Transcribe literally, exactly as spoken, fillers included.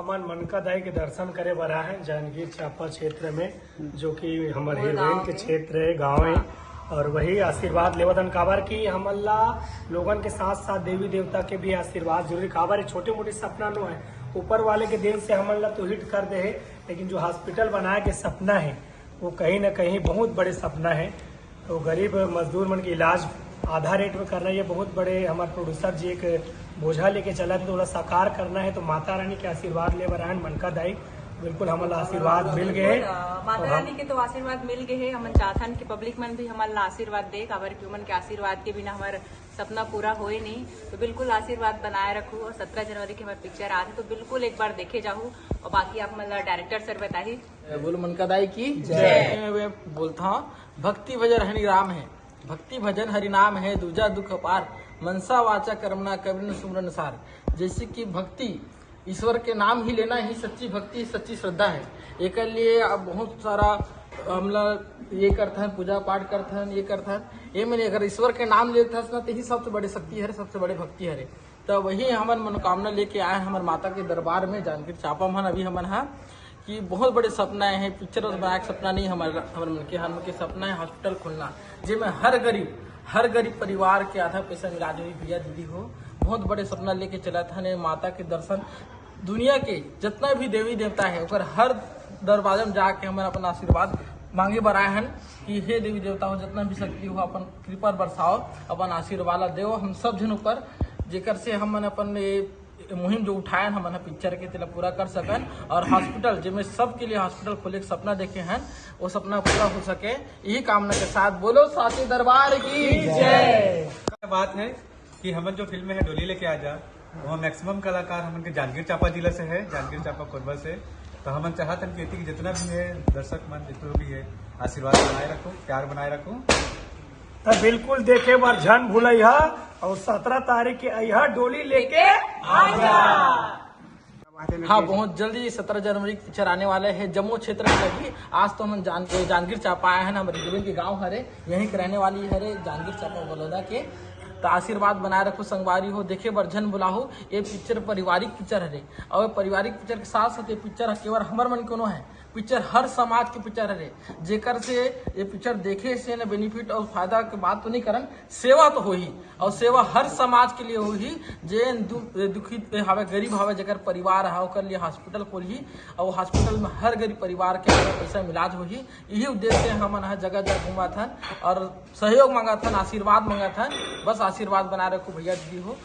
हमन मनका दाई के दर्शन करे बर आए हैं जांजगीर चांपा क्षेत्र में, जो कि हमर हीरोइन के क्षेत्र है, गांव है। और वही आशीर्वाद लेवत हन, काबर कि हमन ला लोगन के साथ साथ देवी देवता के भी आशीर्वाद जरूरी, काबर ये छोटे मोटे सपना नो है, ऊपर वाले के देन से हमन ला तो हिट कर दे है, लेकिन जो हॉस्पिटल बनाए के सपना है वो कहीं ना कहीं बहुत बड़े सपना है। तो गरीब मजदूर मन के इलाज आधा रेट में करना, ये बहुत बड़े हमारे प्रोड्यूसर जी एक बोझा लेके चला थे, तो ओला साकार करना है, तो माता रानी के आशीर्वाद ले बर आए हन मनका दाई। बिल्कुल हमन ला आशीर्वाद मिल गए है। बिल्कुल, अ, माता रानी के तो आशीर्वाद मिल गए है। हमन चाहथन कि पब्लिक मन भी हमन ला आशीर्वाद दे, काबर कि ओमन के आशीर्वाद के बिना हमार सपना पूरा होए नहीं। तो बिल्कुल आशीर्वाद बनाए रखू और सत्रह जनवरी के हमारे पिक्चर आथे, तो बिल्कुल एक बार देखे जाहू। और बाकी आप मन ला डायरेक्टर सर बताही। बोलो मनका दाई की जय। मैं बोलता हूँ, भक्ति भजन हरि नाम है, भक्ति भजन हरि नाम है, दूजा दुख अपार, मनसा वाचा कर्मणा कबीर सुमरन सार। जैसे कि भक्ति, ईश्वर के नाम ही लेना ही सच्ची भक्ति, सच्ची श्रद्धा है। एकर लिए अब बहुत सारा हमला ये करथन, पूजा पाठ करथन, ये करथन, ये मैंने अगर ईश्वर के नाम लेथस ना, तो ही सबसे बड़ी शक्ति हरे, सबसे बड़ी भक्ति हरे। तो वही हमन मनोकामना लेके आए हैं हमर माता के दरबार में, जांजगीर चांपा मन। अभी हमन हा कि बहुत बड़े सपना है, पिक्चर बस बनाए के सपना नहीं, हमर हमर मन के, हमन के सपना है हॉस्पिटल खोलना, जेमे हर गरीब, हर गरीब परिवार के आधा पैसा में इलाज होई भैया दीदी हो। बहुत बड़े सपना लेके चलत हन, माता के दर्शन, दुनिया के जितना भी देवी देवता है ओकर हर दरवाजा में जाके हमन अपन आशीर्वाद मांगे बर आए हन कि हे देवी देवता हो, जितना भी शक्ति हो अपन कृपा बरसाओ, अपन आशीर्वाद ला देव हम सब झन ऊपर, जेकर से हमन अपन ये मुहिम जो उठाए हन हमन ह पिक्चर के, तेला पूरा कर सकन। और हॉस्पिटल जेमे सबके लिए हॉस्पिटल खोले के सपना देखे हन, वो सपना पूरा हो सके, यही कामना के साथ बोलो साचे दरबार की जय। बात है कि हमन जो फिल्म है डोली लेके आ जा, वो मैक्सिमम कलाकार हमन के जांजगीर चांपा जिला से है, जांजगीर चांपा कोरबा से। तो हमन चाहत हन कि एती के जितना भी है दर्शक मन, जितना भी है, आशीर्वाद बनाए रखो, प्यार बनाए रखो। तो बिल्कुल देखे बर झन भूलइहा और सत्रह तारीख के अइहा डोली लेके आ जा। हाँ, बहुत जल्दी सत्रह जनवरी के पिक्चर आने वाले है, जम्मू क्षेत्र में लगी। आज तो हम जान जांजगीर चांपा आए हैं ना, हमारे हीरोइन के गांव हरे, यहीं के रहने वाली हरे, जांजगीर चांपा बलौदा के। तो आशीर्वाद बनाए रखो संगवारी हो, देखे बर झन भुलाहू। ये पिक्चर पारिवारिक पिक्चर हरे, और पारिवारिक पिक्चर के साथ साथ ये पिक्चर केवल हमर मन के नो है, पिक्चर हर समाज के पिक्चर हरे, जेकर से ये पिक्चर देखे से न बेनिफिट और फायदा के बात तो नहीं करन, सेवा तो होही। और सेवा हर समाज के लिए होही, जे दु-, दुखी हवे, गरीब हवे, जेकर परिवार है, ओकर लिए हॉस्पिटल खोलही और हॉस्पिटल में हर गरीब परिवार के पैसा में इलाज होही। यही उद्देश्य से हमन ह जगह जगह घूमत हन और सहयोग मांगत हन, आशीर्वाद मांगत हन। बस आशीर्वाद बनाए रखो भैया दीदी हो।